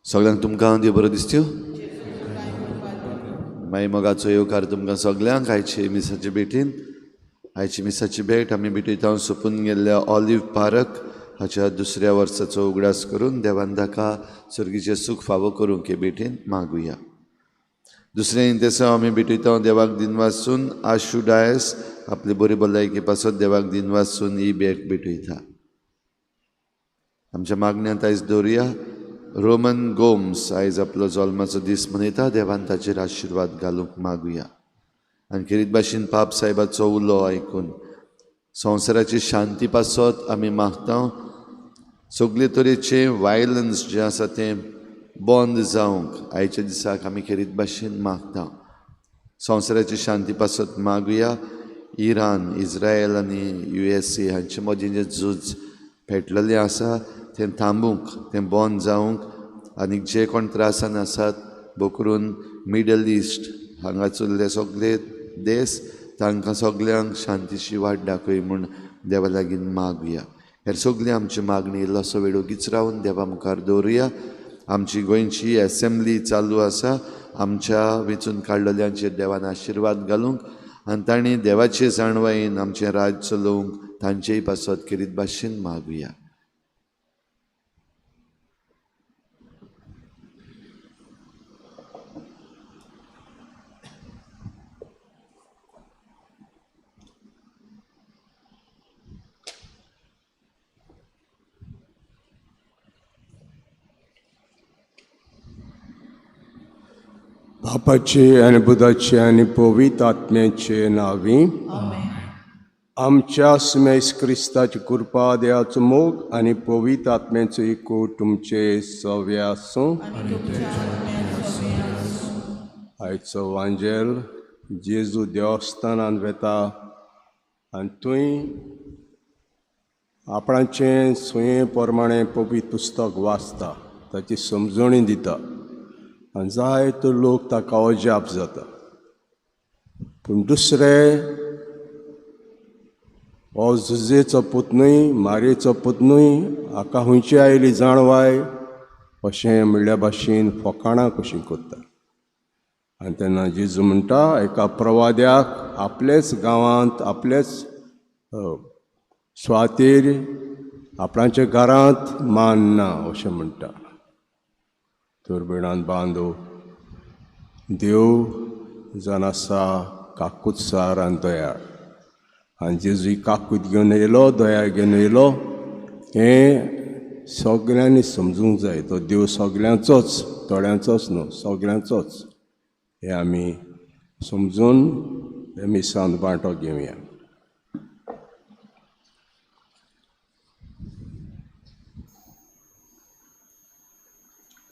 सगळ्यांक तुमकां देव बरो दिसत्यो। मागीर मोगाचो येवकार तुमकां सगळ्यांक आयचे मिसाचे भेटीन। आयची मिसाची भेट आमी भेटयता सोंपून गेल्ल्या ऑलिव्ह पार्क हाच्या दुसऱ्या वर्साचो उगडास करून देवान ताका सर्गीचें सूख फावो करूंक हे भेटीन मागुया। दुसरें इंतेसांव आमी भेटयता देवाक दिनवासून आशू डायस आपली बरी भलायकी पासत देवाक दिनवासून ही भेट भेटयता। आमच्या मागण्यांत आयज दवरुया रोमन गोम्स आयज आपलो जल्माचो दीस मनयता, देवान ताचेर आशिर्वाद घालूंक मागुया। आनी खेरीत भाशेन पाप साहेबाचो उलो आयकून संवसाराची शांती पासत आमी मागता। सगळे तरेचे वायलन्स जें आसा तें बंद जावंक आयच्या दिसाक आमी खेरीत भाशेन मागता। संवसाराची शांती पासत मागुया। इराण, इस्रायल आनी USA हांचे मदीं जें झूज पेटलेलें आसा तें थांबूंक, तें बंद जावंक आनी जे कोण त्रासान आसात भोकरून मिडल इस्ट हांगासरले सगळे देश तांकां सगळ्यांक शांतीची वाट दाखय म्हूण देवा लागीं मागुया। हेर सगळी आमची मागणी इल्लोसो वेळ ओगीच रावन देवा मुखार दवरुया। आमची गोंयची एसेंब्ली चालू आसा, आमच्या वेंचून काडलेल्यांचेर देवान आशिर्वाद घालूंक आनी तांणी देवाचे जाणवायेन आमचें राज चलोवंक तांचेय पासत खेरीत भाशेन मागुया। बापाचे आनी बुधाचे आनी पवित्र आत्म्याचे नांवी आमच्या सुमेस क्रिस्ताची कृपा, देवाचो मोग आनी पवित्र आत्म्याचो एकवट तुमचे सवे आसूं। आयचो वांजेल जेजू देवस्थानांत वेता आनी थंय आपणाचें सुये प्रमाणें पवित्र पुस्तक वाचता, ताची समजणी दिता आनी जायतो लोक ताका अजाप जाता। पूण दुसरे हो जुजेचो पूत न्हय, मारयेचो पूत न्हय, हाका खंयची आयली जाणवाय अशें म्हणल्या भाशेन फकाणां कशीं करता। आनी तेन्ना जेजू म्हणटा एका प्रवाद्याक आपलेच गांवांत, आपलेच सुवातेर, आपणाच्या घरांत मान ना अशें म्हणटा। दुर्बिणान बांदो देव जावन आसा काकूतसार आनी दयाळ, आनी जेजू काकूत घेवन येयलो, दया घेवन येयलो हें सगळ्यांनी समजूंक जाय। तो देव सगळ्यांचोच, थोड्यांचोच न्हू, सगळ्यांचोच हें आमी समजून हे मिसांत वांटो घेवया।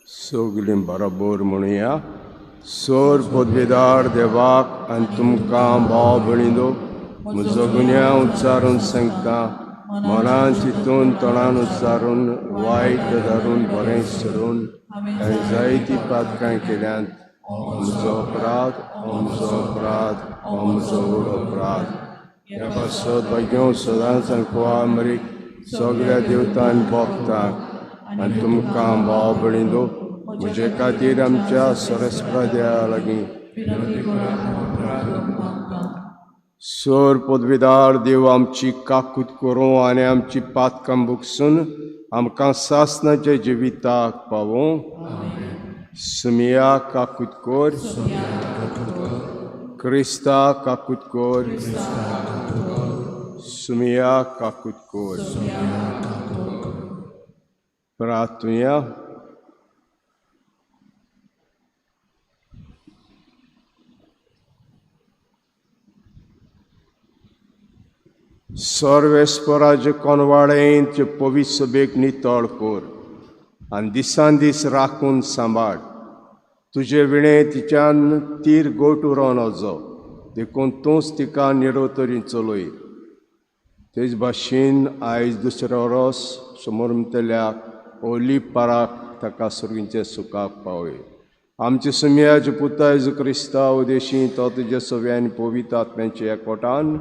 सगळीं बरोबर म्हणुया। सोर पदवेदार देवाक आनी तुमकां भाव भयणींनो म्हजो गुन्यांव उच्चारून सांगता, मनान चिंतून तोंडान उच्चारून वायट धरून बरें सोडून हांवें जायतीं पातकां केल्यांत। म्हजो अपराध, म्हजो अपराध, म्हजो व्हड अपराध। ह्या पासत भाग्यो सदांच कुंवार सगळ्या देवतान भोगतांक आनी तुमकां भाव भयणींनो म्हजे खातीर आमच्या सरस्पत देवा लागीं सोर पदवीदार देव आमची काकूत करूं आनी आमची पातकां भोगसून आमकां सासणाच्या जिविताक पावों। सुमिया काकूत कर, क्रिस्ता काकूत कर, सुमिया काकूत कर। प्रार्थुया। सर्वेस्पराचे कोनवाडेंत पवित्र सभेक नितळ कर आनी दिसान दीस राखून सांबाळ. तुजे विणें तिच्यान तीर गोट उरोवन नजो, देखून तूंच तिका निरो तरी चलय. तेच भाशेन आयज दुसरो रोस समोर ओली पाराक ताका सुर्गींचे सुखाक पावय. आमचे सुमयाचे पुता जेजू क्रिस्ता उदेशी तो तुज्या सव्यान पवित्र आत्म्याच्या एकवटान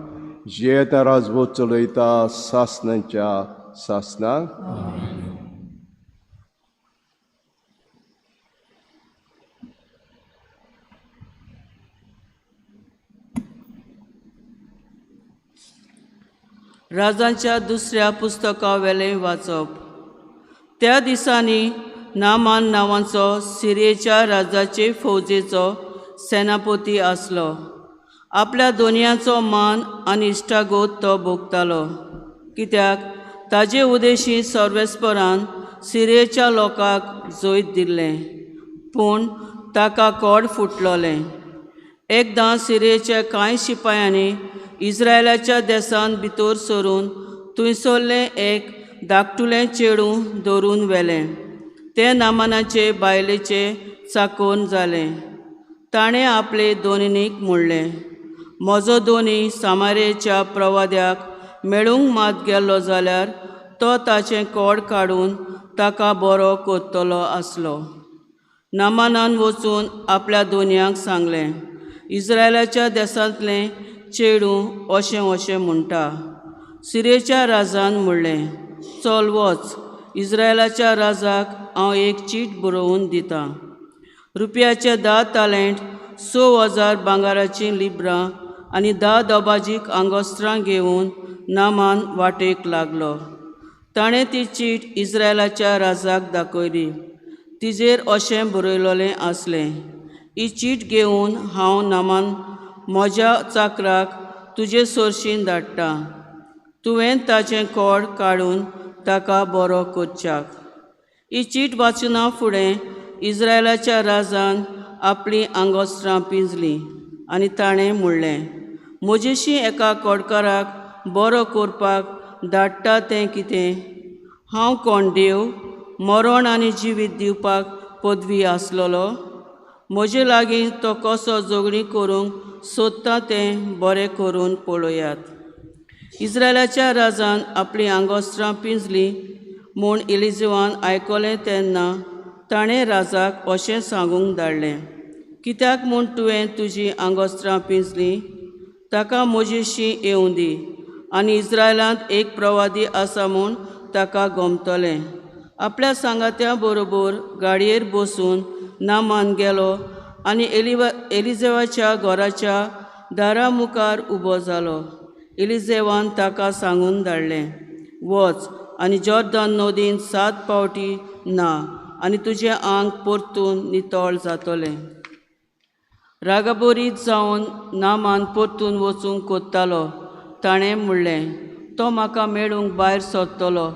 जियेता राजबोध चलयता सासनाच्या सासनाक. राजांच्या दुसऱ्या पुस्तकावेलें वाचप. त्या दिसांनी नामान नांवाचो सिरियेच्या राजाचे फौजेचो सेनापती आसलो. आपल्या दोनयांचो मान आनी इश्टागोत तो भोगतालो, कित्याक ताजे उदेशी सर्वेस्परान सिरियेच्या लोकांक जैत दिल्लें, पूण ताका कोड फुटलोलें. एकदां सिरियेच्या कांय शिपायांनी इस्रायलाच्या देशांत भितर सरून थंयसरलें एक धाकटुलें चेडूं धरून व्हेलें. तें नामानाचे बायलेचें चाकोन जालें. ताणें आपले दोनीक म्हणलें, म्हजो दोनी सामारेच्या प्रवाद्याक मेळूंक मात गेल्लो जाल्यार तो ताचें कोड काडून ताका बरो करतलो आसलो. नामानान वचून आपल्या दोनयांक सांगलें, इस्रायलाच्या देशांतलें चेडूं अशें अशें म्हणटा. सिरियेच्या राजान म्हणलें, चल वच, इस्रायलाच्या राजाक हांव एक चीट बरोवन दितां. रुपयाचे 10 तालेंट, 6000 भांगराचीं लिब्रां आनी 10 दबाजीक आंगोस्त्रां घेवन नामान वाटेक लागलो. ताणें ती चीट इस्रायलाच्या राजाक दाखयली. तिजेर अशें बरयलेलें आसलें, ही चीट घेवन हांव नामान म्हज्या चाकराक तुजे सरशीं धाडटा, तुवें ताचें कोड काडून ताका बरो करच्याक. ही चीट वाचना फुडें इस्रायलाच्या राजान आपलीं आंगोस्त्रां पिंजलीं आनी ताणें म्हणलें, म्हजेशी एका कोडकाराक बरो करपाक धाडटा तें कितें? हांव कोण देव, मरण आनी जिवीत दिवपाक पदवी आसलेलो? म्हजे लागीं तो कसो झगडीं करूंक सोदता तें बरें करून पळयात. इस्रायलाच्या राजान आपलीं आंगोस्त्रां पिंजलीं म्हूण इलिजिवान आयकलें तेन्ना ताणें राजाक अशें सांगूंक धाडलें, कित्याक म्हूण तुवें तुजीं आंगोस्त्रां पिंजलीं? ताका म्हजेशी येवं दी आनी इस्रायलांत एक प्रवादी आसा म्हूण ताका गमतलें. आपल्या सांगात्या बरोबर गाडयेर बसून नामान गेलो आनी एलिजेवाच्या घराच्या दारा मुखार उबो जालो. एलिजेवान ताका सांगून धाडलें, वच आनी जॉर्दन नदीन 7 पावटी ना आनी तुजें आंग परतून नितळ जातलें. रागाबरीत जावन नामान परतून वचूंक कोत्तालो. ताणें म्हणलें, तो म्हाका मेळूंक भायर सरतलो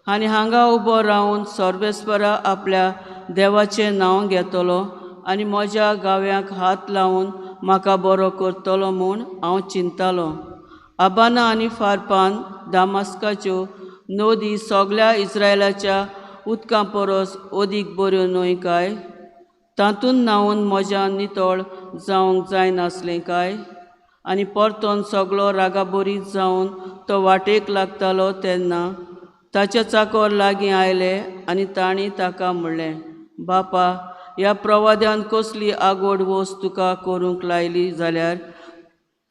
आनी हांगा उबो रावन सर्वेस्परा आपल्या देवाचें नांव घेतलो आनी म्हज्या गाव्याक हात लावन म्हाका बरो करतलो म्हूण हांव चिंततालो. आबाना आनी फारपान दामास्काच्यो नदी सगळ्या इस्रायलाच्या उदकां परस अदीक बऱ्यो न्हय काय? तातूंत न्हांवन म्हज्या नितळ जावंक जायनासलें काय? आनी परतोन सगळो रागाबरीत जावन तो वाटेक लागतालो तेन्ना ताचे चाकोर लागीं आयले आनी तांणी ताका म्हणलें, बापा, ह्या प्रवाद्यान कसली आगोड वस्त तुका करूंक लायली जाल्यार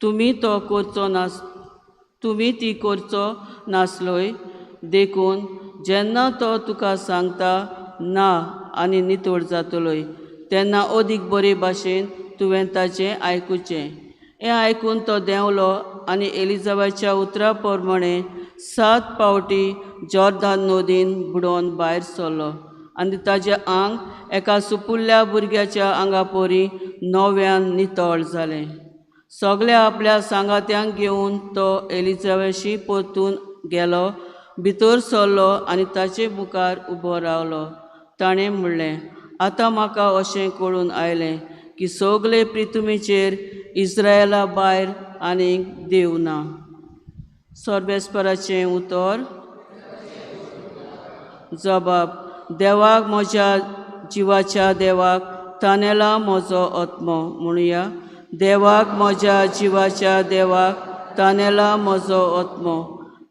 तुमी तो करचो नास तुमी ती करचो नासलोय? देखून जेन्ना तो तुका सांगता ना आनी नितळ जातलोय तेन्ना अदीक बरे भाशेन तुवें ताचें आयकुचें. हें आयकून तो देंवलो आनी एलिजाबाच्या उतरा प्रमाणें 7 पावटी जॉर्दान नदीन बुडोवन भायर सरलो आनी ताचें आंग एका सुपुल्ल्या भुरग्याच्या आंगा परी नव्यान नितळ जालें. सगळ्या आपल्या सांगात्यांक घेवन तो एलिजाबाशी परतून गेलो, भितर सरलो आनी ताचे मुखार उबो रावलो. ताणें म्हणलें, आतां म्हाका अशें कळून आयलें की सगळे पृथ्वीचेर इस्रायला भायर आनीक देव ना. सर्वेस्पराचें उतर. जबाब. देवाक म्हज्या जिवाच्या देवाक तानेला म्हजो आत्मो. म्हणुया, देवाक म्हज्या जिवाच्या देवाक तानेला म्हजो आत्मो.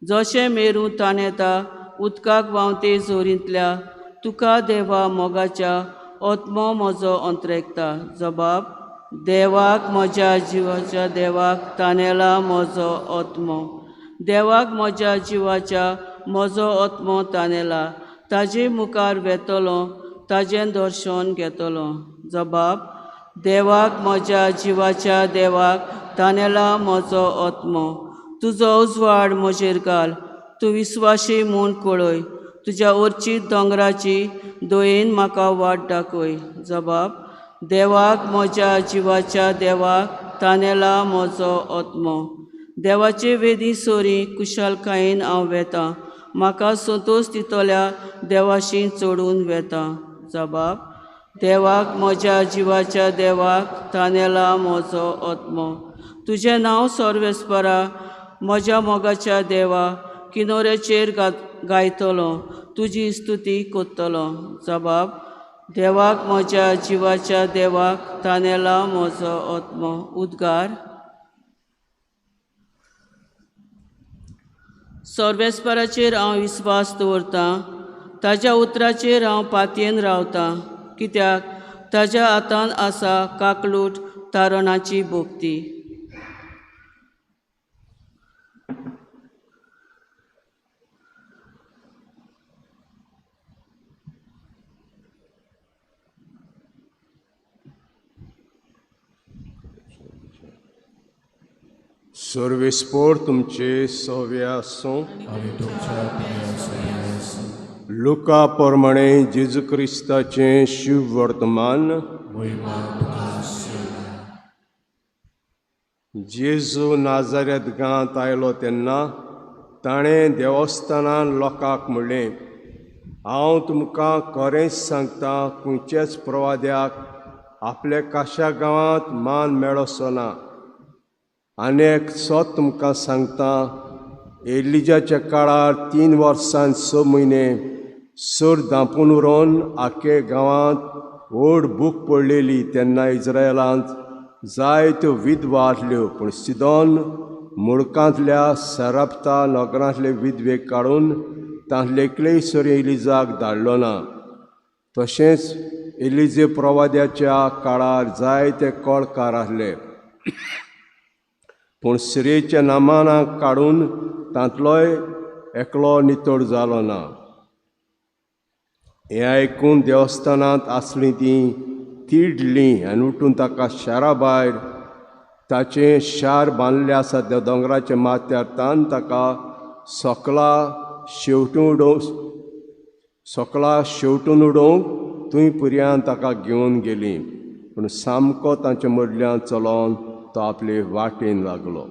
जशें मेरू ताणेता उदकाक व्हांवते जोरींतल्या तुका देवा मोगाच्या आत्मो म्हजो अंतरेकता. जबाब. देवाक म्हज्या जिवाच्या देवाक तानेला म्हजो आत्मो. देवाक म्हज्या जिवाच्या म्हजो आत्मो तानेला. ताजे मुखार वेतलो, ताजें दर्शन घेतलो. जबाब. देवाक म्हज्या जिवाच्या देवाक तानेला म्हजो आत्मो. तुजो उजवाड म्हजेर घाल, तूं विस्वाशी म्हूण कळय. तुज्या अर्चीत दोंगराची दयेन म्हाका वाट दाखय. जबाब. देवाक म्हज्या जिवाच्या देवाक तानेला म्हजो आत्मो. देवाचे वेदी सोरी कुशालकायेन हांव वेतां, म्हाका संतोश दितल्या देवाशी चडून वेता. जबाब. देवाक म्हज्या जिवाच्या देवाक तानेला म्हजो आत्मो. तुजें नांव सर्वेस्परा म्हज्या मोगाच्या देवा किनोऱ्याचेर गायतलो, तुजी स्तुती करतलो. जबाब. देवाक म्हज्या जिवाच्या देवाक तानेला म्हजो आत्मो. उद्गार. सर्वेस्पराचेर हांव विस्वास दवरतां, ताज्या उतराचेर हांव पातयेन रावतां. कित्याक ताज्या हातान आसा काकलूट तारणाची भोक्ती. सर्वेस्पोर तुमचे सवे आसूं. लुका प्रमाणे जेजू क्रिस्ताचें शुभ वर्तमान. जेजू नाजारेत गांवांत आयलो तेन्ना ताणें देवस्थानान लोकांक म्हणलें, हांव तुमकां खरेंच सांगता, खंयच्याच प्रवाद्याक आपल्या काशा गांवांत मान मेळचो ना. आनी एक सत तुमकां सांगता, एलिजाच्या काळार 3 वर्सां 6 म्हयने सर धांपून उरोवन आख्खे गांवांत व्हड भूक पडलेली. तेन्ना इस्रायलांत जायत्यो विधवा आसल्यो, पूण सिदोन मुळकांतल्या सराप्ता नगरांतले विधवेक काडून तांतले एकलेय सरी एलिजाक धाडलो ना. तशेंच एलिजे प्रवाद्याच्या काळार जायते कळकार आसले, पूण सिरेच्या नामानाक काडून तांतलोय एकलो नितळ जालो ना. हें आयकून देवस्थानांत आसलीं तीं तिडलीं आनी उठून ताका शारा भायर ताचें शार बांदलें आसा त्या दोंगराच्या माथ्यार तान ताका सकला शेवटून उडोवंक थंय पुरयान ताका घेवन गेलीं. पूण सामको तांचे मदल्यान चलोन तो आपले वाटेन लागलो.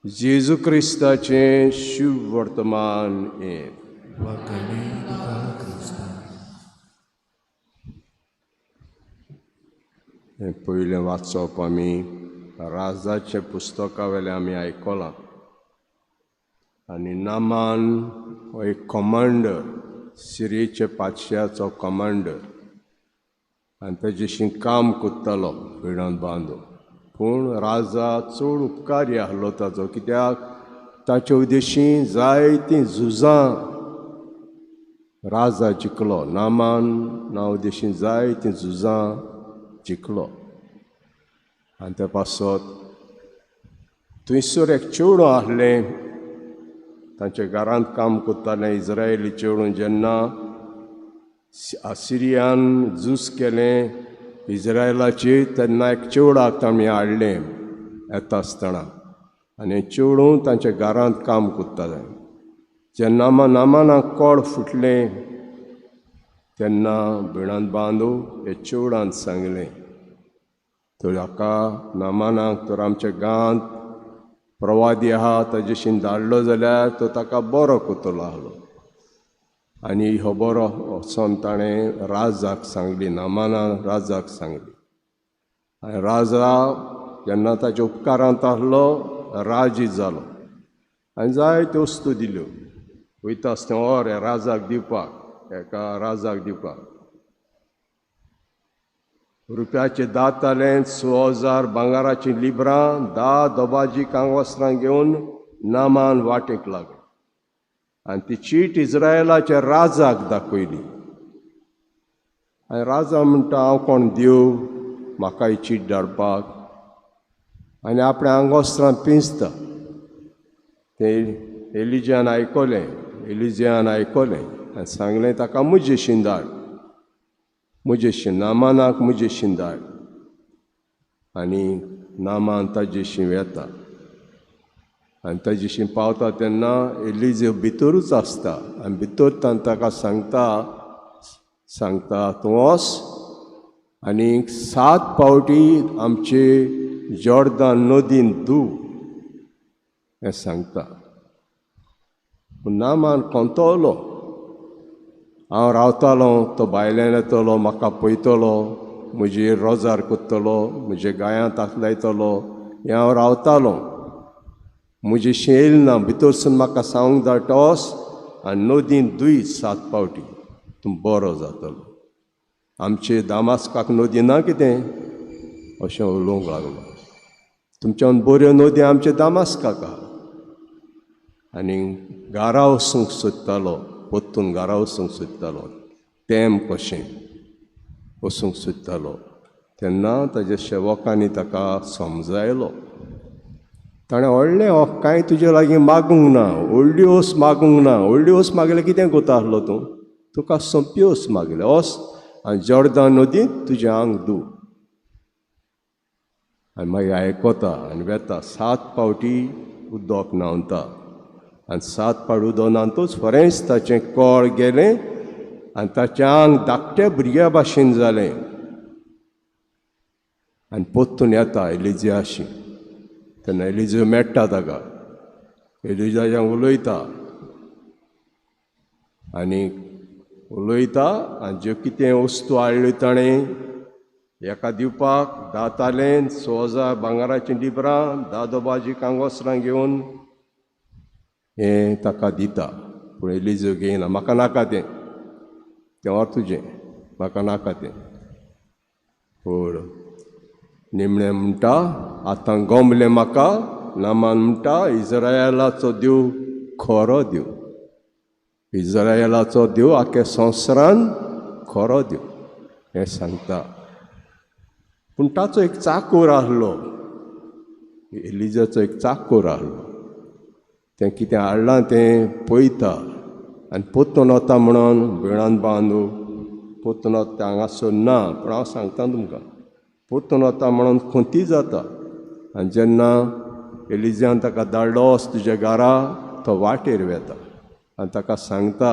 जेजू क्रिस्ताचें शुभ वर्तमान हें. हें पयलें वाचप आमी राजाच्या पुस्तका वेल्यान आमी आयकलां. आनी नामान हो एक कमांडर, सिरियेच्या पातशाचो कमांडर, आनी तेजेशी काम करतालो भिणांत बांदून. पूण राजा चड उपकारी आसलो ताजो, कित्याक ताचे उद्देशी जायतीं झुजां राजा जिखलो. नामान नांव उद्देशी जायतीं झुजां जिखलो. आनी ते पासत थंयसर एक चेडूं आसलें, तांच्या घरांत काम करतालें, इस्रायली चेडूं. जेन्ना आसिरियान झूज केलें इस्रायलाचेर, तेन्ना एक चेवडाक तांणी हाडलें येता आसतना, आनी चेडूं तांच्या घरांत काम करतालें. जेन्ना नामानाक कोड फुटलें तेन्ना भिणांत बांदू हे चेवडान सांगलें, तर हाका नामानाक तर आमच्या गांवांत प्रवादी आहा ताजेशीन धाडलो जाल्यार तो ताका बरो करतलो आहलो. आनी हो बरो वचोन ताणें राजाक सांगली, नामानान राजाक सांगली. आनी राजा जेन्ना ताच्या उपकारांत आहलो राजी जालो आनी जायत्यो वस्तू दिल्यो. वयता आसतना or ह्या राजाक दिवपाक, एका राजाक दिवपाक रुपयाचे 10 तालेंत, 6,000 भांगराचीं लिब्रां, 10 दोबाजी कांगवस्त्रां घेवन नामान वाटेक लागलो आनी ती चीट इज्रायलाच्या राजाक दाखयली. आनी राजा म्हणटा, हांव कोण देव म्हाका ही चीट धाडपाक? आनी आपणें आंगवस्त्रां पिंजता. तें एलिजान आयकलें, एलिजान आयकलें आनी सांगलें ताका म्हजेशीन धाड, म्हजेशीन नामानाक म्हजेशीन धाड. आनी नामान ताजेशीं वेता आनी ताजेशीं पावता तेन्ना एलिजो भितरूच आसता आनी भितर ताका सांगता, सांगता तूं वच आनी 7 फावटी आमचे जॉर्दान नदीन धूव हें सांगता. पूण नामान कोंतवलो, हांव रावतालो तो भायल्यान येतलो, म्हाका पळयतलो, म्हजेर रोजार करतलो, म्हजे गायांत हात लायतलो, हें हांव रावतालो, म्हजें शेल ना, भितरसून म्हाका सांगूंक धाडटा वच आनी नदीन धूय 7 फावटी, तूं बरो जातलो. आमचे दामास्काक नदी ना कितें अशें उलोवंक लागलो. तुमच्यान बऱ्यो नदी आमचे दामास्काक आहा. आनी घरा वचूंक सोदतालो, परतून घरा वचूंक सोदतालो, तेम कशें वचूंक सोदतालो. तेन्ना ताज्या सेवकांनी ताका समजायलो. ताणें व्हडलें कांय तुजे लागीं मागूंक ना, व्हडली वस्त मागूंक ना. व्हडली वस्त मागलें कितें करता आसलो तूं? तुका सोंपी वस्त मागलें, वच आनी जॉर्दान नदींत तुजें आंग धूव. आनी मागीर आयकता आनी वेता, 7 फावटी उदक न्हांवता आनी 7 फावटी उदक न्हांवतूच फरेंच ताचें कळ गेलें आनी ताचें आंग धाकट्या भुरग्या भाशेन जालें. आनी परतून येता एलिजियाशी. तेन्ना एलिजियो मेळटा ताका, एलिजिया उलयता आनी उलयता आनी ज्यो कितें वस्तू हाडल्यो ताणें एका दिवपाक 10 तालेंत, 6,000 भांगराचीं लिब्रां, 10 दोबाजी कांगवस्त्रां घेवन हें ताका दिता. पूण एलिजो घेयना, म्हाका नाका तें, तें व्हर तुजें, म्हाका नाका तें. पूण निमणें म्हणटा, आतां गमलें म्हाका. नामान म्हणटा, इज्रायलाचो देव खरो देव, इज्रायलाचो देव आख्या संवसारान खरो देव हें सांगता. पूण ताचो एक चाकोर आहलो, एलिजाचो एक चाकोर आहलो, तें कितें हाडलां तें पळयता आनी परतून वता म्हणून बिळान बांदू परतून वता हांगासर ना, पूण हांव सांगता तुमकां परतून वता म्हणून खंती जाता. आनी जेन्ना एलिजान ताका धाडलो वच तुज्या घरा, तो वाटेर वेता आनी ताका सांगता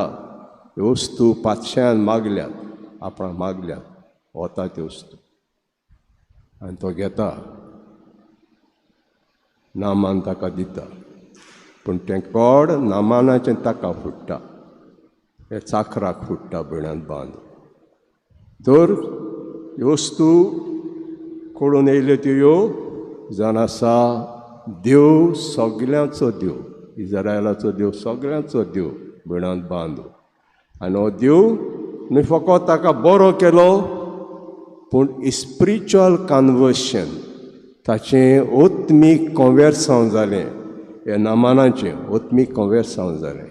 ह्यो वस्तू पातशान मागल्यात, आपणाक मागल्यात, वता त्यो वस्तू आनी तो घेता, नामान ताका दिता. पूण तें कोड नामानाचें ताका फुट्टा, हे चाकराक फुट्टा बिळांत बांद. तर ह्यो वस्तू कोडून येयल्यो त्यो जावन आसा देव सगल्यांचो देव, इज्रायलाचो देव सगल्यांचो देव बिळांत बांद. आनी हो देव न्हय फकत ताका बरो केलो, पूण स्पिरिच्युअल कन्वर्शन, ताचें आत्मीक कॉन्वेर्सांव जालें, ह्या नामानाचें आत्मीक कॉन्वेर्सांव जालें.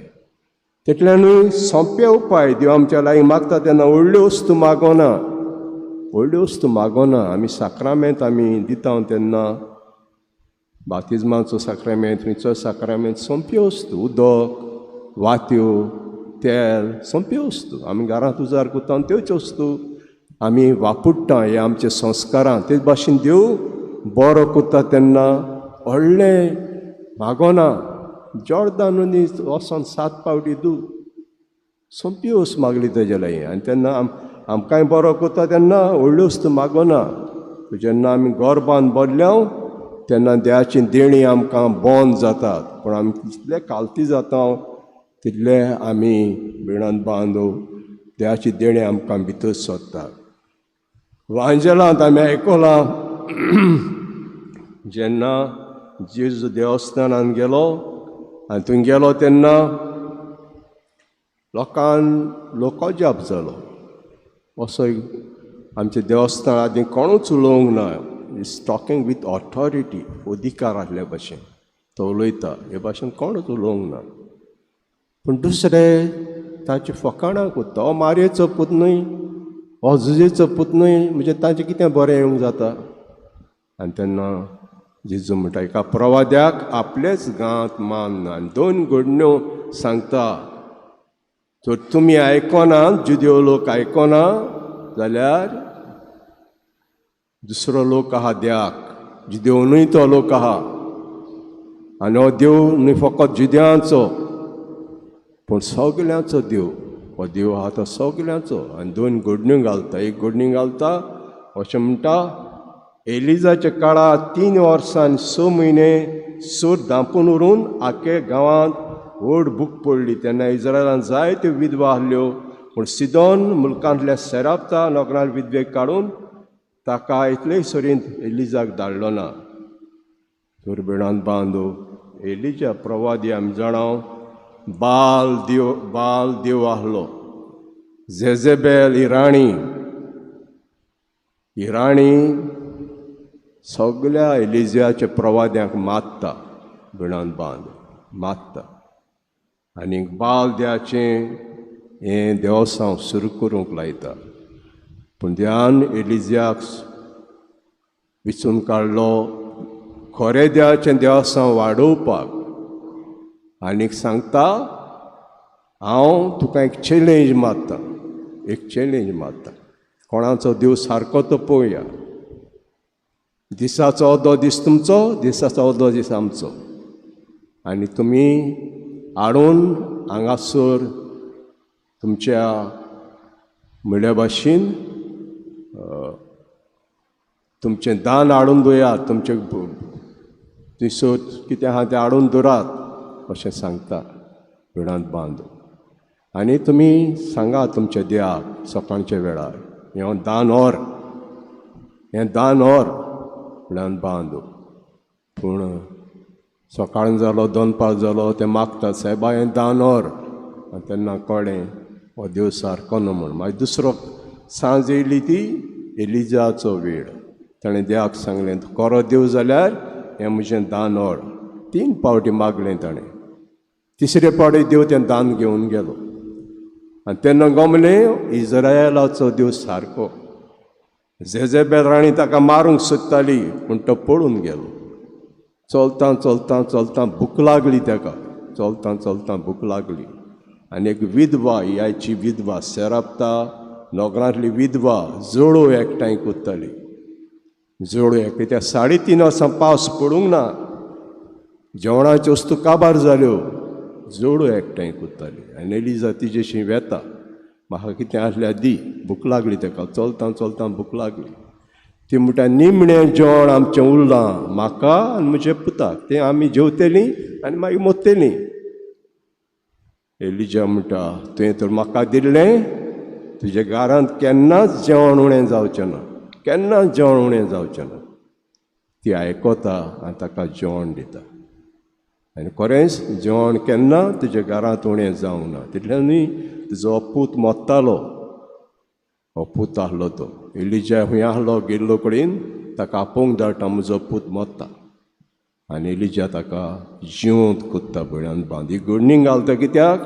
तितल्यानूय सोंपे उपाय देव आमच्या लागीं मागता तेन्ना व्हडल्यो वस्तू मागोना, व्हडल्यो वस्तू मागोना. आमी साक्रामेंत आमी दिता तेन्ना बातिज्माचो साक्रामेंत, खंयचो साक्रामेंत, सोंप्यो वस्तू, उदक, वात्यो, तेल, सोंप्यो वस्तू आमी घरांत उजार करता त्योच वस्तू आमी वापुडटा हे आमचे संस्कारां. तेच भाशेन देव बरो करता तेन्ना व्हडलें मागोना, जॉर्दान नदी वचोन 7 फावटी धूव, सोंपी वस्त मागली तेजे लागीं. आनी तेन्ना आमकांय बरो करता तेन्ना व्हडल्यो वस्तू मागोना. जेन्ना आमी गोरबान भरल्या तेन्ना देवाची देणी आमकां बंद जातात, पूण आमी जितले कालती जाता तितले आमी बिळांत बांदू देवाची देणी आमकां भितर सोदतात. वांजेलांत आमी आयकलां जेन्ना जेजू देवस्थानान गेलो आनी थंय गेलो तेन्ना लोकान लोक अजाप जालो. असो आमच्या देवस्थान आदी कोणूच उलोवंक ना. Is talking with authority, अधिकार आसल्या भशेन तो उलयता. हे भाशेन कोणूच उलोवंक ना. पूण दुसरे ताचे फकाणां करता, हो मारयेचो पूत न्हय, हो जुजेचो पूत न्हय, म्हणजे ताचें कितें बरें येवंक जाता. आनी तेन्ना जेजू म्हणटा एका प्रवाद्याक आपलेच गांवांत मान ना. आनी दोन घडण्यो सांगता, जर तुमी आयकना, जुदेव लोक आयकना जाल्यार दुसरो लोक आहा द्याक, जुदेव न्हय तो लोक आहा. आनी हो देव न्हय फकत जुद्यांचो पूण सगल्यांचो देव. हो देव आहा तो सगल्यांचो. आनी दोन घडण्यो घालता. एक घडणी घालता अशें म्हणटा, एलिजाच्या काळार 3 वर्सां आनी 6 म्हयने सूर धांपून उरून आख्खे गांवांत व्हड भूक पडली. तेन्ना इज्रायलान जायत्यो विधवा आहल्यो, पूण सिदोन मुल्कांतल्या सेराप्ता नगरांत विधवेक काडून ताका इतलेय सरींत एलिजाक धाडलो ना. दुर्बिणान बांदू एलिजा प्रवादी आमी जाणां बाल देव, बाल देव आहलो. जेजेबेल ही राणी, ही राणी सगल्या एलिजाच्या प्रवाद्यांक मारता, बिणान बांद मारता. आनी बाल देवाचें हें देवसांव सुरू करूंक लायता. पूण देवान एलिजाक विचून काडलो खरें देवाचें देवसांव वाडोवपाक. आनीक सांगता, हांव तुका एक चॅलेंज मारता, एक चॅलेंज मारता. कोणाचो देव सारको तो पळोवया. दिसाचो अर्दो दीस तुमचो, दिसाचो अर्दो दीस आमचो. आनी तुमी हाडून हांगासर तुमच्या म्हणल्या भाशेन तुमचें दान हाडून दवरात, तुमचें थंयसर कितें आहा तें हाडून दवरात अशें सांगता बिणांत बांद. आनी तुमी सांगा तुमच्या देवाक सकाळच्या वेळार, हें दान व्हर, हें दान व्हर बिणान बांद. पूण सकाळ जालो, दनपार जालो, ते मागतात सायबा हें दान व्हर. आनी तेन्ना कळ्ळें हो देव सारको न्हू म्हूण. मागीर दुसरो सांज येयली ती एलिजाचो वेळ. ताणें देवाक सांगलें, खरो देव जाल्यार हें म्हजें दान व्हर. 3 फावटी मागलें ताणें. तिसरे फावटी देव तें दान घेवन गेलो. आनी तेन्ना गमलें इज्रायलाचो देव सारको. जेजेबेल राणी ताका मारूंक सोदताली पूण तो पळून गेलो. चलतां चलतां चलतां भूक लागली ताका, चलतां चलतां भूक लागली. आनी एक विधवा, ही आयची विधवा सेराप्ता नगरांतली विधवा जोडो एकठांय करताली. जोडो एकठांय त्या 3.5 वर्सां पावस पडूंक ना, जेवणाच्यो वस्तू काबार जाल्यो, जोडो एकठांय करताली. आनी एलिजा तिजेशी वेता, म्हाका कितें आसल्यार दी, भूक लागली ताका, चलतां चलतां भूक लागली. ती म्हणटा, निमणें जेवण आमचें उरलां म्हाका आनी म्हज्या पुताक, तें आमी जेवतलीं आनी मागीर मोत्तलीं. एलिजा म्हणटा, तुवें तर म्हाका दिल्लें, तुज्या घरांत केन्नाच जेवण उणें जावचें ना, केन्नाच जेवण उणें जावचें ना. ती आयकता आनी ताका जेवण दिता. आनी खरेंच जेवण केन्ना तुज्या घरांत उणें जावंक ना. तितल्यान न्हय तुजो पूत मोत्तालो, हो पूत आहलो तो. एलिजा खंय आहलो गेल्लो कडेन ताका आपोवंक धाडटा, म्हजो पूत मोत्ता. आनी एलिजा ताका जिवंत कोत्ता बळ्यान बांद. ही घडणी घालता कित्याक,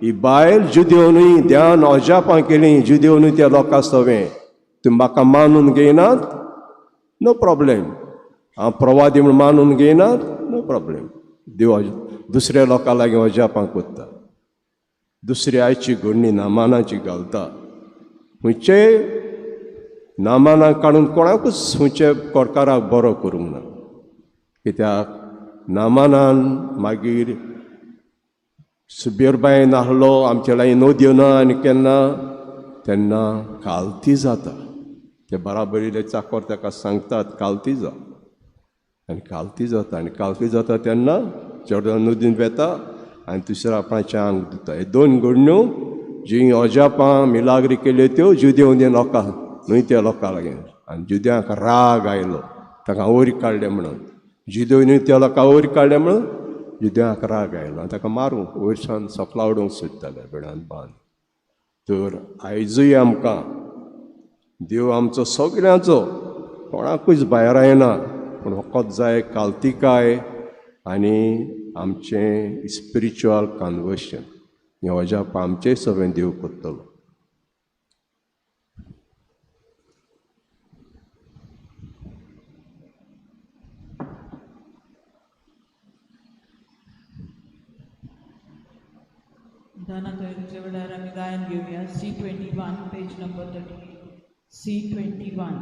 ही बायल जुदेव न्हय, ध्यान अजापां केलीं जुदेव न्हय त्या लोकां सवें. तुमी म्हाका मानून घेयनात, नो प्रॉब्लेम. हांव प्रवादी म्हूण मानून घेयनात, नो प्रॉब्लेम. देव दुसऱ्या लोकां लागीं अजापां कोत्ता. दुसरी आयची घडणी नामानाची घालता. खंयचे नामानाक काडून कोणाकूच खंयचे कोरकाराक बरो करूंक ना. कित्याक नामानान मागीर सुबेरबायन आहलो, आमचे लागीं नदयो ना आनी केन्ना तेन्ना कालती जाता. ते बराबरीले चाकोर ताका सांगतात कालती जा. आनी कालती जाता. आनी कालती जाता तेन्ना जॉर्डन नदीन वेता आनी दुसऱ्या आपणाचें आंग धुता. हे दोन घडण्यो जी अजापां मिलाग्री केल्यो त्यो जुदेव लोकां न्हय त्या लोकां लागीं. आनी जुद्यांक राग आयलो. ताका वयर काडलें म्हणून. जिदेवनी त्या लोकां वयर काडलें म्हणून जिदेवाक राग आयलो आनी ताका मारूंक वयरसान सकला उडोवंक सोदताले बेडान बांद. तर आयजूय आमकां देव आमचो सगळ्यांचो कोणाकूच भायर येना, पूण फकत जाय कालतिकाय आनी आमचें स्पिरिच्युअल कन्वर्शन. हें अजाप आमचें सगळें देव करतलो. दानातोयच्या वेळार आमी गायन घेवया. C21 page number 38. C21.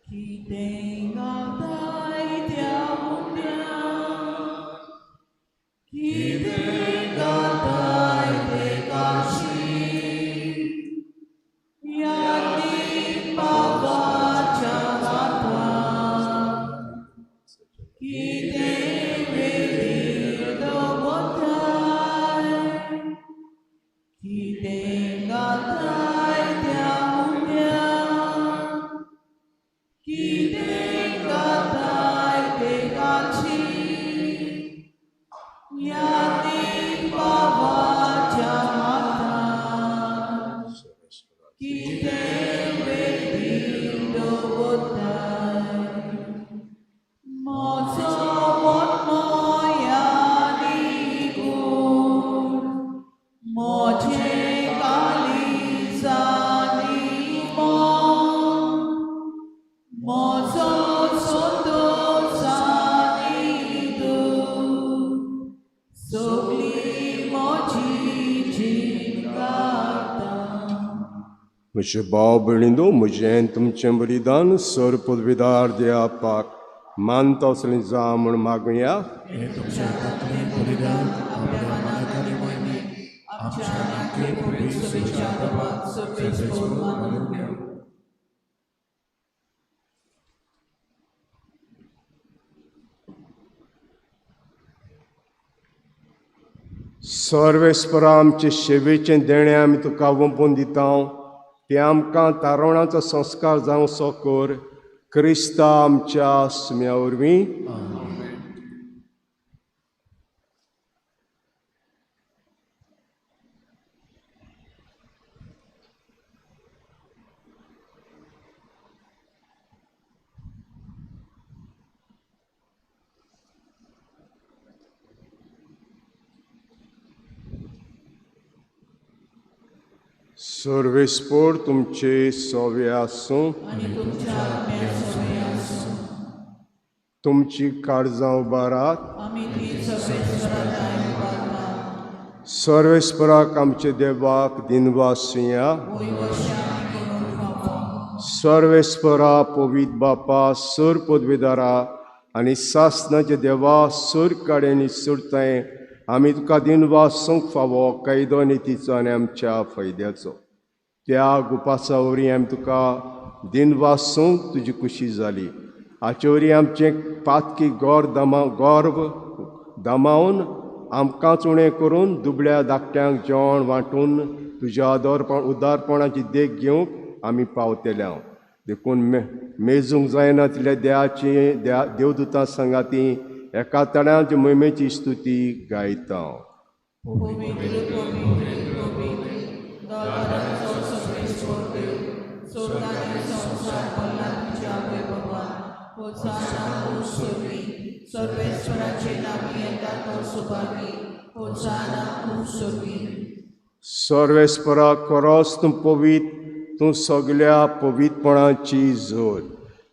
कितें गावताय त्या उंड्या, कितें गावताय ते काशी, यादी पावाच्या हातान, कितें वेदीर दवरताय, कितें गावताय त्या उंड्या, कितें गावताय ते काशी, यादी पावाच्या हातान, कितें वेदीर दवरताय, म्हजो आत्मो यादी कूड, म्हजें काळीज आनी मन, म्हजो संतोश आनी दूख, सगळी म्हजी जीण गाता. म्हजे भाव भयणींनो, म्हजें तुमचें बलिदान सर पदवीदार देवाक मानता असलें जावं म्हूण मागुया. हें तुमच्या हातांतलें बलिदान आपल्या मनाक आनी मायनी आमच्या आनी पवित्र सभेच्या दबात सर्वेस्पोर मानून घेवं. सर्वेस्परा आमचे सेवेचें देणें आमी तुका वंपून दिता, तें आमकां तारवणाचो संस्कार जावचो कर, क्रिस्ता आमच्या सुम्या वरवीं. सर्वेस्पोर तुमचे सोवे आसूं, तुमची काळजां उबारात. सर्वेस्पराक आमचे देवाक दिनवासुया. सर्वेस्परा पवित्र बापा सर पदवीदारा आनी सासनाचे देवा सर काड्यांनी सोडताय आमी तुका दिनवासूंक फावो कायदो नितीचो आनी आमच्या फायद्याचो. त्या उपासा वरवीं आमी तुका दिनवासूंक तुजी खुशी जाली. हाचे वरवीं आमचें पातकी गर्व दमावन आमकांच उणें करून दुबळ्या धाकट्यांक जेवण वांटून तुज्या उदारपणाची देख घेवंक आमी पावतले हांव. देखून मेजूंक जायना तितल्या देवाची देवदूतां सांगाती एका तणाचे मोहिमेची स्तुती गायता. सर्वेस्परा खरोच तूं पवित्र, तूं सगल्या पवित्रपणाची जोर.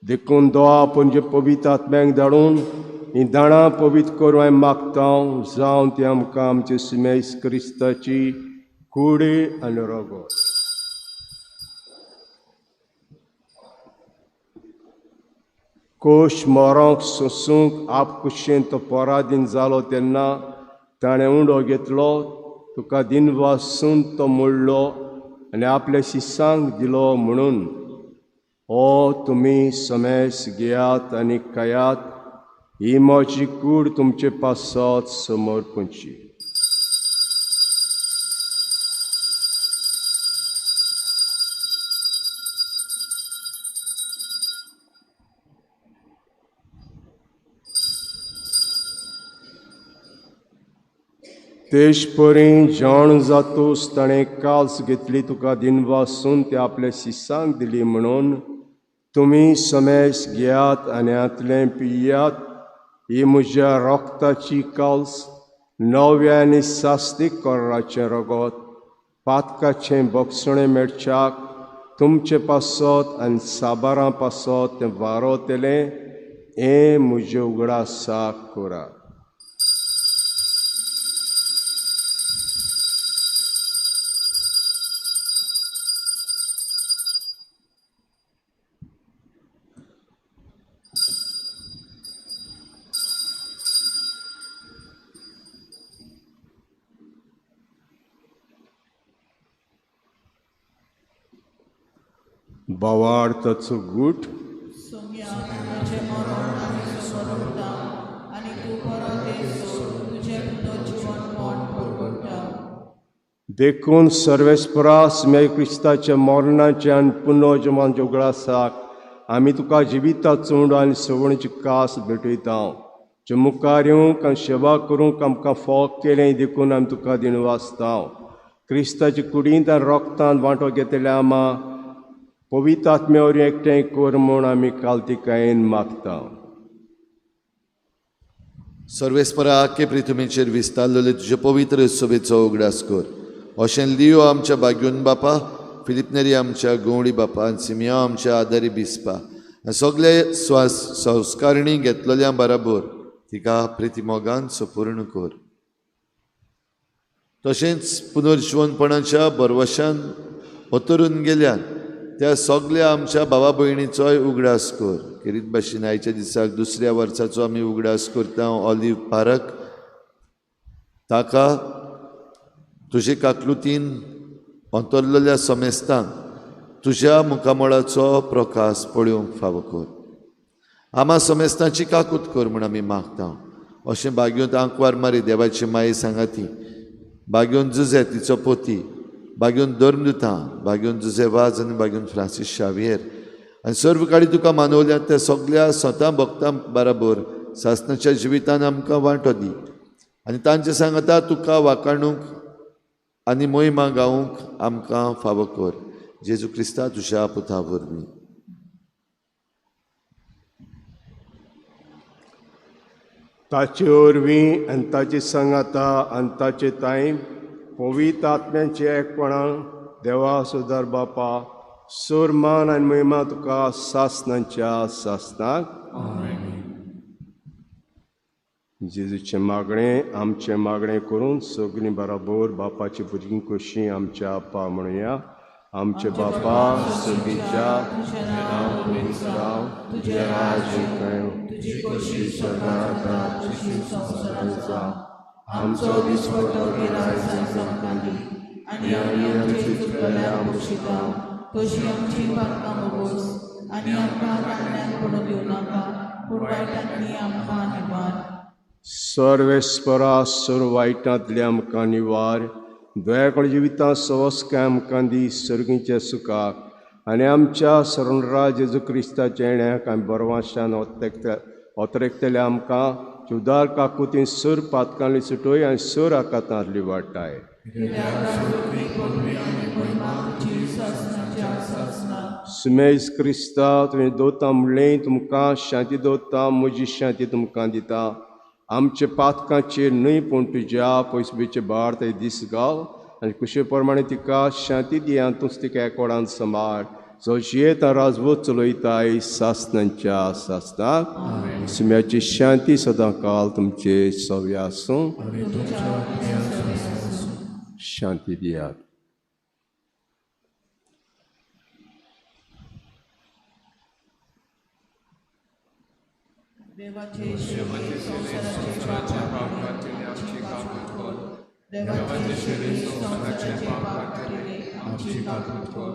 देखून दोआ पणजे पवित्र आत्म्यांक धाडून हीं दाणां पवित्र करूं हांवें मागता, जावं ती आमकां आमचे सुमेस क्रिस्ताची कुडी आनी रगत. कोश मरोंक सोंसूंक आपकुशेन तो पराधीन जालो तेन्ना ताणें उंडो घेतलो, तुका दिनवासून तो मोडलो आनी आपल्या शिसांक दिलो म्हणून, ओ तुमी समेस घेयात आनी खायात, ही म्हजी कूड तुमचे पासत समर्पणची. तेश परी जाण जातूस ताणें काल्स घेतली तुका दिनवासून ते आपल्या शिसांक दिली म्हणून तुमी समेस घेयात आनी हांतलें पियात. ही म्हज्या रोगताची काल्स, नव्या आनी सास्तीक कोराचें रगत, पातकाचें बक्षणें मेळच्याक तुमचे पासत आनी साबारां पासत तें वारोतलें. हें म्हजें उगडासाक करात. भावार्थाचो गूट. सोम्या म्हजें मरण आनी सोडटा आनी तूं परत येसो तुजें पुनर्जिवनपण परगट्टा. देखून सर्वेस्परा मेय क्रिस्ताच्या मरणाचे आनी पुनर्जन्माच्या उगडासाक आमी तुका जिविताचो उंडो आनी सवणीची कास भेटयता. जे मुखार येवंक आनी सेवा करूंक आमकां फोग केलें देखून आमी तुका दिनवासता. क्रिस्ताचे कुडींत आनी रोगतांत वांटो घेतल्या आमा पवित्र आत्म्या वरवीं एकठांय कर म्हूण आमी कालतिकायेन मागता. सर्वेस्परा आख्खे पृथ्वीचेर विस्तारलेले तुजे पवित्र सभेचो उगडास कर. अशें लियो आमच्या बाग्यून बापा, फिलिपनेरी आमच्या गवळी बापा आनी सिमिया आमच्या आदारी बिस्पा आनी सगळे संस्कारणी घेतलेल्या बराबर तिका प्रितिमोगान सपूर्ण कर. तशेंच पुनर्जिवनपणाच्या बरवशान अतरून गेल्यान त्या सगळ्या आमच्या भावा भयणीचोय उगडास कर. खेरीत भाशेन आयच्या दिसाक दुसऱ्या वर्साचो आमी उगडास करता ऑलिव्ह पारक, ताका तुजे काकलुतीन अंतरलेल्या समेस्तांक तुज्या मुखामळाचो प्रकाश पळोवंक फावो कर. आमा समेस्तांची काकूत कर म्हूण आमी मागता. अशें बागयोंत आंकवार मारी देवाची माये सांगाती, बागयोन जुजे तिचो पोती, बागयोन धर्मदुतां, बागयोन जुजे वाज आनी बागयोन फ्रांसीस शावियर आनी सर्व काळी तुका मानवल्यात त्या सगळ्या स्वता भक्तां बराबर सासणाच्या जिवितान आमकां वांटो दी आनी तांचे सांगता तुका वाकाणूंक आनी मोहिमा गावूंक आमकां फावो कर. जेजू क्रिस्ता तुज्या पुता वरवीं. ताचे वरवीं आनी ताचे सांगाता आनी ताचे ताईम पवित्र आत्म्यांचे एकपणान देवा सुदार बापा सोर मान आनी महिमा तुका सासणाच्या सासणाक. जेजूचें मागणें आमचें मागणें करून सगळीं बराबर बापाची भुरगीं कशीं आमच्या आपा म्हणुया. आमचे बापा सगळीच्या नांव पवित्र जावं, तुजें राज्य येवं, तुजी खोशी स्वर्गांत तशी संवसारांत जावं. आमचो दिसपट्टो गिरायक आमकां दी आनी आमी आमची चुकलेल्या बक्षिता तशी आमची पातकां मोगोस आनी आमकां तांगण्याक पडून दिवं नाका पूण वायटांतली आमकां निवार. सर्वेस्परा सर्व वायटांतले आमकां निवार, दयाकळ जिवितां सवस्काय आमकां दी सर्गीच्या सुखाक आनी आमच्या शरणराज जेजू क्रिस्ताच्या येण्याक आमी बरवाशान ओतरेकतले आमकां उदार काकुतीन सर पातकांली सुटोय आनी सर आकातांतली वाटाय. सुमेज क्रिस्ता तुवें दोता म्हणलें तुमकां शांती दोता, म्हजी शांती तुमकां दिता. आमचे पातकांचेर न्हय पूण तुज्या पयसुबेचे भार ते दीस घाल आनी कुशे प्रमाणे तिका शांती दी आनी तूंच तिका एकोडान सांबाळ जो जियेता राजवत चलयताय सासणांच्या सासणाक. सुम्याची शांती सदां काल तुमचे सव्या आसूं. शांती दियात. देवाचे संवसाराचे पाप काडटले आमची काकूत कर. देवाचे संवसाराचे पाप काडटले आमची काकूत कर.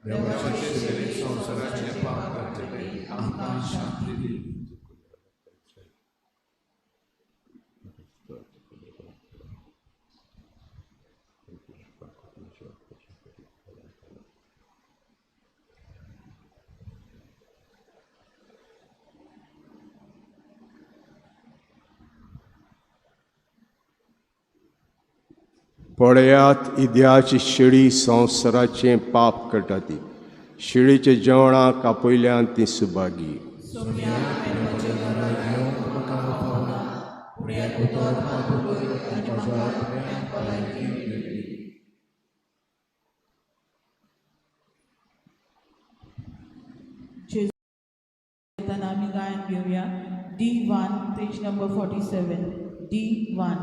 देवाचे संवसाराचे पाप काडटले आमकां शांती दी. पळयात इद्याची शिडी संवसाराचें पाप करता ती शिडीच्या जेवणाक आपयल्यान ती सुभागी. आमी गायन घेवया D1 page number 47 D1.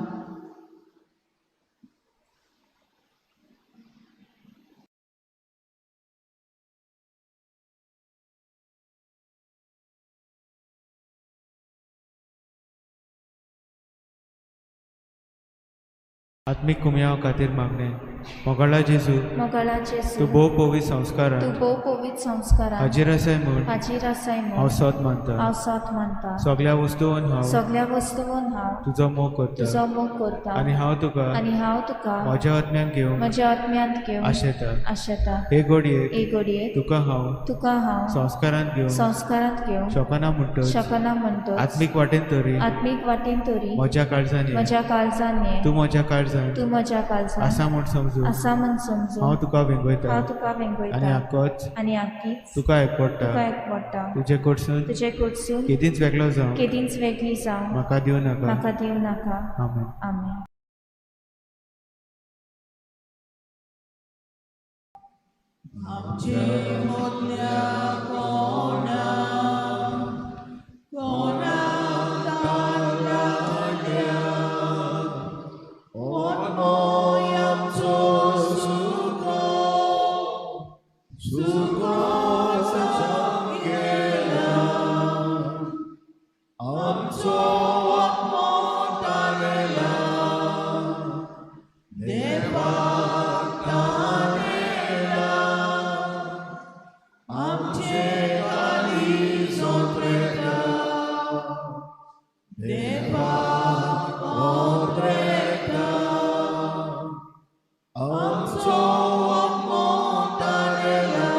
आत्मीक कुमयाव खातीर मागणें. मोगाळा जेजू, मोगाळा जेजू, तूं भोव पवित्र संस्कारान, तूं भोव पवित्र संस्कारान हाजीर आसाय म्हूण, हाजीर आसाय म्हूण हांव सोद मानता, हांव सोद मानता. सगळ्या वस्तून हांव, सगळ्या वस्तून हांव तुजो मोग करता, तुजो मोग करता. आनी हांव तुका, आनी हांव तुका म्हज्या आत्म्यान घेवन, म्हज्या आत्म्यांत घेवन आशेता, आशेता. हे घडयेक, हे घडयेक तुका हांव, तुका हांव संस्कारांत घेवन, संस्कारांत घेवन शकना म्हणटच, शकना म्हणटच, आत्मीक वाटेन तरी, आत्मीक वाटेन तरी म्हज्या काळजान, म्हज्या काळजान ये, तूं म्हज्या काळजान, तूं म्हज्या काळजान आसा म्हूण समजून, आसा म्हूण समजून हांव तुका वेंगयता, हांव तुका वेंगयता. आनी आकोच, आनी आकीच तुका एकवडटा, तुका एकवडटा. तुजे कडसून, तुजे कडसून केदींच वेगळो जावं, केदींच वेगळी जावं म्हाका दिवं नाका, म्हाका दिवं नाका. आमेन. आमेन. आमचे मदल्या कोणा कोणा तारल्या आत्मो आमचो सुको सुको जावन गेला, आमचो आत्मो तारला देवाक तानेला, आमचे काळीज ओतरेता देवाक ओतरेता, आमचो आत्मो तारला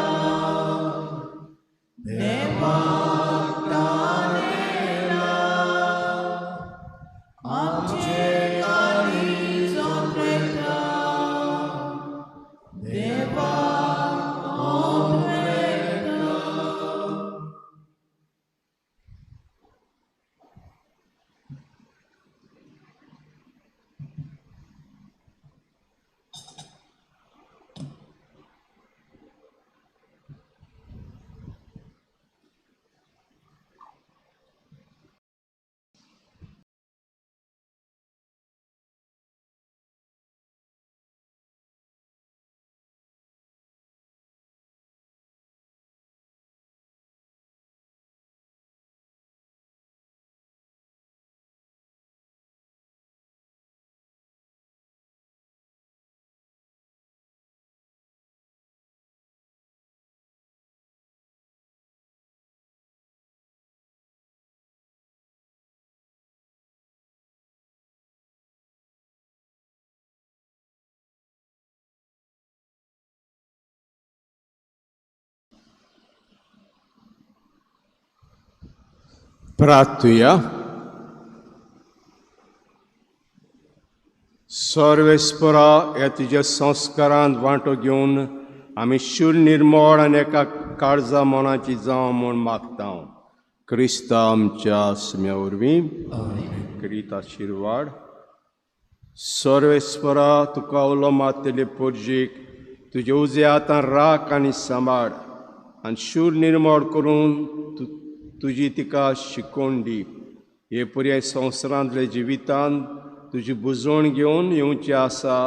देवाक तानेला, आमचे काळीज ओतरेता देवाक ओतरेता. प्रार्थुया. सर्वेस्परा ह्या तुज्या संस्कारांत वांटो घेवन आमी शूर निर्मळ आनी एका काळजा मनाची जावं म्हूण मागता. क्रिस्ता आमच्या आसम्या वरवीं करीत आशिर्वाद. सर्वेस्परा तुका उलो मारतले पोरजीक तुज्या उजव्या हातान राख आनी सांबाळ आनी शूर निर्मळ करून तुजी तिका शिकोवन दी. हे पुराय संवसारांतल्या जिवितांत तुजी बुजवण घेवन येवचें आसा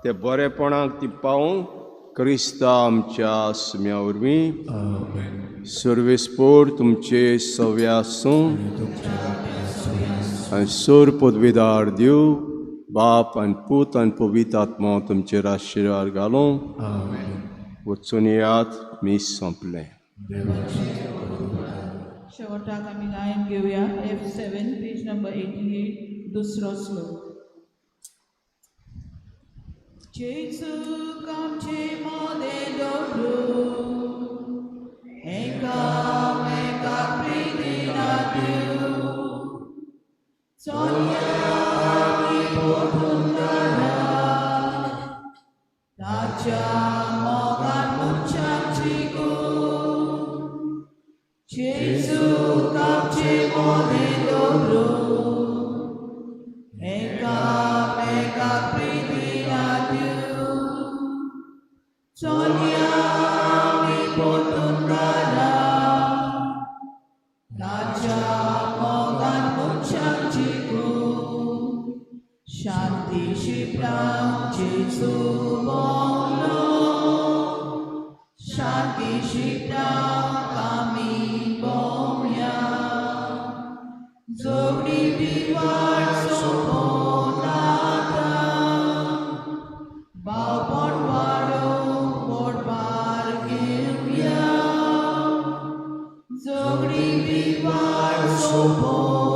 ते बरेपणाक ती पावूं. क्रिस्ता आमच्या आसम्या वरवीं. सर्वेस्पोर तुमचे सव्या आसूं आनी सोर पदवीदार देव बाप आनी पूत आनी पवित्र आत्मा तुमचेर आशिर्वाद घालूं. वचून येयात. मीस सोंपलें. शेवटाक आमी गायन घेवया F7 page number 88 दुसरो श्लोक. जेजूक आमचे मोदें दवरून एकामेकाक प्रितीन दिवं, चलया आमी परतून दारां, जेजू आमचे मोदें दवरून एकामेकाक प्रिती दिवं चलया आमी परतून घरा ताच्या मोगान मनशांक जिखूं शांती शिपराक जेजू भोंवलो शांती शिपराक आमी भोंवया जोगडी बिवाड सोंपोवन आतां भावपण वाडोवंक पोटभार घेवया जोगडी बिवाड सोंपोवन.